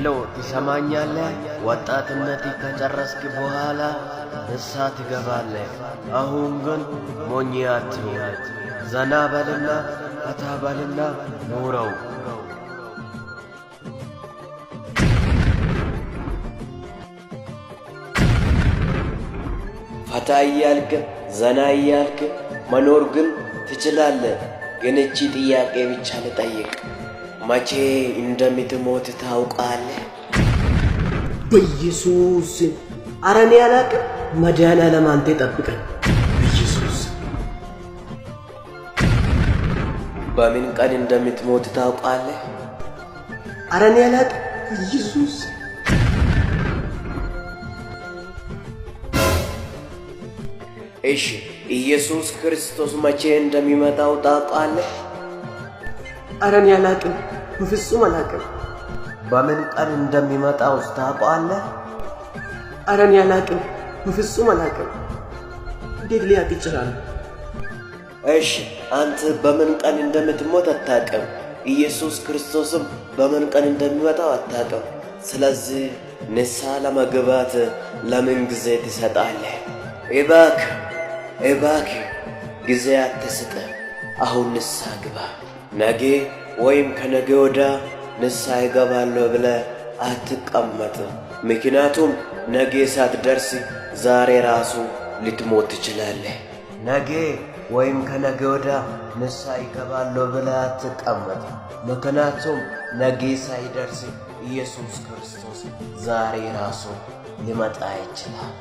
Hello፣ ትሰማኛለህ? ወጣትነት ከጨረስክ በኋላ ንስሐ ትገባለህ። አሁን ግን ሞኝ አትሁን። ዘና በልና ፈታ በልና ኑረው። ፈታ እያልክ ዘና እያልክ መኖር ግን ትችላለህ። ግን እቺ ጥያቄ ብቻ ልጠይቅ፣ መቼ እንደምትሞት ታውቃለህ? በኢየሱስ፣ ኧረ እኔ አላቅም። መድኃኒዓለም አንተ ጠብቀኝ። በኢየሱስ። በምን ቀን እንደምትሞት ታውቃለህ? ኧረ እኔ አላቅም። በኢየሱስ። እሺ፣ ኢየሱስ ክርስቶስ መቼ እንደሚመጣው ታውቃለህ? ኧረ እኔ አላቅም። በፍጹም አላቅም። በምን ቀን እንደሚመጣው ታውቃለህ? ኧረ እኔ አላቅም። በፍጹም አላቅም። እንዴት ሊያውቅ ይችላል? እሺ፣ አንተ በምን ቀን እንደምትሞት አታውቅም። ኢየሱስ ክርስቶስም በምን ቀን እንደሚመጣው አታውቅም። ስለዚህ ንስሐ ለመግባት ለምን ጊዜ ትሰጣለህ? እባክህ እባክህ ጊዜ አትስጥ። አሁን ንስሐ ግባ። ነገ ወይም ከነገ ወዲያ ንስሐ እገባለሁ ብለህ አትቀመጥ። ምክንያቱም ነገ ሳትደርስ ዛሬ ራሱ ልትሞት ትችላለህ። ነገ ወይም ከነገ ወዲያ ንስሐ እገባለሁ ብለህ አትቀመጥ። ምክንያቱም ነገ ሳይደርስ ኢየሱስ ክርስቶስ ዛሬ ራሱ ሊመጣ ይችላል።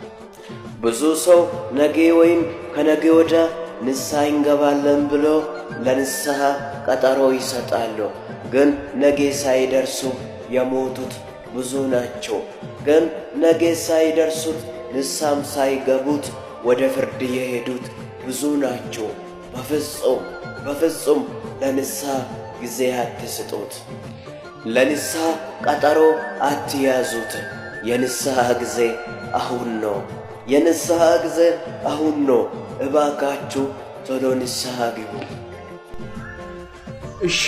ብዙ ሰው ነገ ወይም ከነገ ወዲያ ንስሐ እንገባለን ብሎ ለንስሐ ቀጠሮ ይሰጣሉ። ግን ነገ ሳይደርሱ የሞቱት ብዙ ናቸው። ግን ነገ ሳይደርሱት ንስሐም ሳይገቡት ወደ ፍርድ የሄዱት ብዙ ናቸው። በፍጹም በፍጹም ለንስሐ ጊዜ አትስጡት። ለንስሐ ቀጠሮ አትያዙት። የንስሐ ጊዜ አሁን ነው። የንስሐ ጊዜ አሁን ነው። እባካችሁ ቶሎ ንስሐ ግቡ። እሺ።